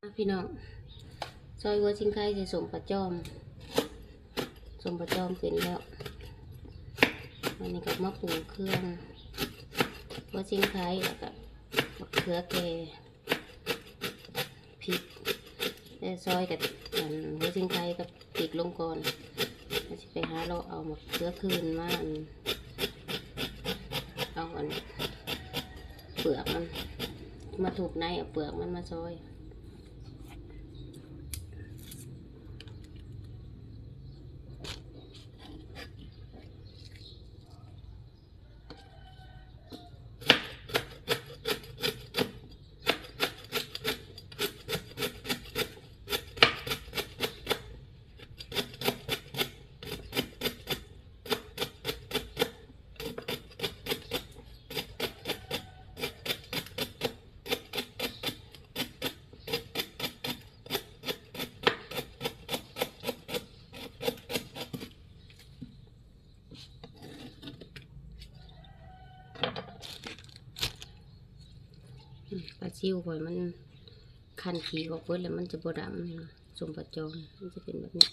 ພີ່ນ້ອງ ຊອຍຫົວຊິງໄຄໃສ່ສົ້ມປາຈອມ ສົ້ມປາຈອມເປັນແລ້ວ. ອັນນີ້ກໍມາປຸງເຄື່ອງ ຫົວຊິງໄຄ ແລ້ວກໍມະເຂືອແກ່ ພິກ ແລ້ວຊອຍກັບ ອັນ ຫົວຊິງໄຄກັບພິກລົງກ່ອນ. ແລ້ວຊິໄປຫາເລາະເອົາມະເຂືອຄືນມາ ອັນ ເອົາ ອັນ ເປືອກມັນມາທຸບໃນ ເອົາເປືອກມັນມາຊອຍ. ປາຊິວຂ້ອຍມັນຄັນຂີ້ອອກເບິດແລ້ວ ມັນຈະບໍ່ດຳ. ສົ້ມປາຈອມມັນຈະເປັນແບບນີ້.